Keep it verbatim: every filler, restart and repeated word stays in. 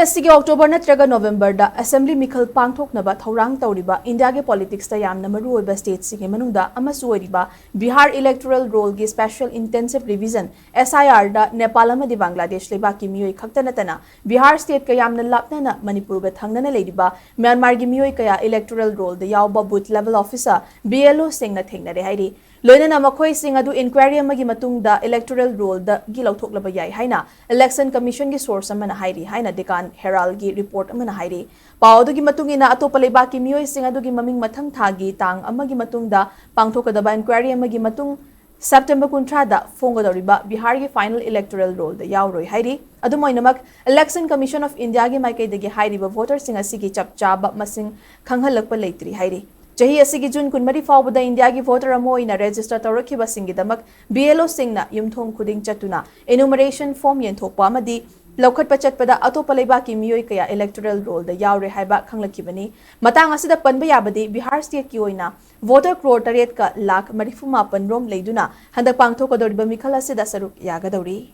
ꯑꯁꯤꯒꯤ ꯑꯣꯛꯇꯣꯕꯔ ꯅꯠꯇ꯭ꯔꯒ ꯅꯣꯕꯦꯝꯕꯔꯗ ꯑꯦꯁꯦꯝꯕ꯭ꯂꯤ ꯃꯤꯈꯜ ꯄꯥꯡꯊꯣꯛꯅꯕ ꯊꯧꯔꯥꯡ ꯇꯧꯔꯤꯕ ꯏꯟꯗꯤꯌꯥꯒꯤ ꯄꯣꯂꯤꯇꯤꯛꯁꯇ ꯌꯥꯝꯅ ꯃꯔꯨꯑꯣꯏꯕ ꯁ꯭ꯇꯦꯠꯁꯤꯡꯒꯤ ꯃꯅꯨꯡꯗ ꯑꯃꯁꯨ ꯑꯣꯏꯔꯤꯕ ꯕꯤꯍꯥꯔ ꯏꯂꯦꯛꯇꯣꯔꯦꯜ ꯔꯣꯜꯒꯤ ꯁ꯭ꯄꯦꯁꯦꯜ ꯏꯟꯇꯦꯟꯁꯤꯚ ꯔꯤꯚꯤꯖꯟ, ꯑꯦꯁ ꯑꯥꯏ ꯑꯥꯔꯗ ꯅꯦꯄꯥꯜ ꯑꯃꯗꯤ ꯕꯪꯒ꯭ꯂꯥꯗꯦꯁ ꯂꯩꯕꯥꯛꯀꯤ ꯃꯤꯑꯣꯏ ꯈꯛꯇ ꯅꯠꯇꯅ ꯕꯤꯍꯥꯔ ꯁ꯭ꯇꯦꯠꯀ ꯌꯥꯝꯅ ꯂꯥꯞꯅꯅ ꯃꯅꯤꯄꯨꯔꯒ ꯊꯪꯅꯅ ꯂꯩꯔꯤꯕ ꯃ꯭ꯌꯥꯟꯃꯥꯔꯒꯤ ꯃꯤꯑꯣꯏ ꯀꯌꯥ ꯏꯂꯦꯛꯇꯣꯔꯦꯜ ꯔꯣꯜꯗ ꯌꯥꯎꯕ booth level officer, B L ꯑꯣꯁꯤꯡꯅ ꯊꯦꯡꯅꯔꯦ ꯍꯥꯏꯔꯤ꯫ ꯂꯣꯏꯅꯅ ꯃꯈꯣꯏꯁꯤꯡ ꯑꯗꯨ ꯏꯟꯀ꯭ꯋꯥꯏꯔꯤ ꯑꯃꯒꯤ ꯃꯇꯨꯡꯗ ꯏꯂꯦꯛꯇꯣꯔꯦꯜ ꯔꯣꯜꯗꯒꯤ ꯂꯧꯊꯣꯛꯂꯕ ꯌꯥꯏ ꯍꯥꯏꯅ ꯏꯂꯦꯛꯁꯟ ꯀꯃꯤꯁꯟꯒꯤ ꯁꯣꯔꯁ ꯑꯃꯅ ꯍꯥꯏꯔꯤ ꯍꯥꯏꯅ ꯗꯦꯀꯥꯟ ꯍꯦꯔꯥꯜꯒꯤ ꯔꯤꯄꯣꯔꯠ ꯑꯃꯅ ꯍꯥꯏꯔꯤ꯫ ꯄꯥꯎ ꯑꯗꯨꯒꯤ ꯃꯇꯨꯡ ꯏꯟꯅ, ꯑꯇꯣꯞꯄ ꯂꯩꯕꯥꯛꯀꯤ ꯃꯤꯑꯣꯏꯁꯤꯡ ꯑꯗꯨꯒꯤ ꯃꯃꯤꯡ ꯃꯊꯪ ꯊꯥꯒꯤ ꯇꯥꯡ ꯑꯃꯒꯤ ꯃꯇꯨꯡꯗ ꯄꯥꯡꯊꯣꯛꯀꯗꯕ ꯏꯟꯀ꯭ꯋꯥꯏꯔꯤ ꯑꯃꯒꯤ ꯃꯇꯨꯡ ꯁꯦꯞꯇꯦꯝꯕꯔ ꯀꯨꯟꯊ꯭ꯔꯥꯗ ꯐꯣꯡꯒꯗꯧꯔꯤꯕ ꯕꯤꯍꯥꯔꯒꯤ ꯐꯥꯏꯅꯦꯜ ꯏꯂꯦꯛꯇꯣꯔꯦꯜ ꯔꯣꯜꯗ ꯌꯥꯎꯔꯣꯏ ꯍꯥꯏꯔꯤ꯫ ꯑꯗꯨꯝ ꯑꯣꯏꯅꯃꯛ, ꯏꯂꯦꯛꯁꯟ ꯀꯃꯤꯁꯟ ꯑꯣꯐ ꯏꯟꯗꯤꯌꯥꯒꯤ ꯃꯥꯏꯀꯩꯗꯒꯤ ꯍꯥꯏꯔꯤꯕ ꯚꯣꯇꯔꯁꯤꯡ ꯑꯁꯤꯒꯤ ꯆꯞ ꯆꯥꯕ ꯃꯁꯤꯡ ꯈꯪꯍꯜꯂꯛꯄ ꯂꯩꯇ꯭ꯔꯤ ꯍꯥꯏꯔꯤ꯫ ꯆꯍꯤ ꯑꯁꯤꯒꯤ ꯖꯨꯟ ꯀꯨꯟꯃꯔꯤ ꯐꯥꯎꯕꯗ ꯏꯟꯗꯤꯌꯥꯒꯤ ꯚꯣꯇꯔ ꯑꯃ ꯑꯣꯏꯅ ꯔꯦꯖꯤꯁꯇꯔ ꯇꯧꯔꯛꯈꯤꯕꯁꯤꯡꯒꯤꯗꯃꯛ ꯕꯤ ꯑꯦꯜ ꯑꯣꯁꯤꯡꯅ ꯌꯨꯝꯊꯣꯡ ꯈꯨꯗꯤꯡ ꯆꯠꯇꯨꯅ ꯏꯅꯨꯃꯔꯦꯁꯟ ꯐꯣꯔꯝ ꯌꯦꯟꯊꯣꯛꯄ ꯑꯃꯗꯤ ꯂꯧꯈꯠꯄ ꯆꯠꯄꯗ ꯑꯇꯣꯞꯄ ꯂꯩꯕꯥꯛꯀꯤ ꯃꯤꯑꯣꯏ ꯀꯌꯥ ꯏꯂꯦꯛꯇꯣꯔꯦꯜ ꯔꯣꯜꯗ ꯌꯥꯎꯔꯦ ꯍꯥꯏꯕ ꯈꯪꯂꯛꯈꯤꯕꯅꯤ꯫ ꯃꯇꯥꯡ ꯑꯁꯤꯗ ꯄꯟꯕ ꯌꯥꯕꯗꯤ, ꯕꯤꯍꯥꯔ ꯁ꯭ꯇꯦꯠꯀꯤ ꯑꯣꯏꯅ ꯚꯣꯇꯔ ꯀ꯭ꯔꯣꯔ ꯇꯔꯦꯠꯀ ꯂꯥꯈ ꯃꯔꯤꯐꯨ ꯃꯥꯄꯟ ꯔꯣꯝ ꯂꯩꯗꯨꯅ ꯍꯟꯗꯛ ꯄꯥꯡꯊꯣꯛꯀꯗꯧꯔꯤꯕ ꯃꯤꯈꯜ ꯑꯁꯤꯗ ꯁꯔꯨꯛ ꯌꯥꯒꯗꯧꯔꯤ꯫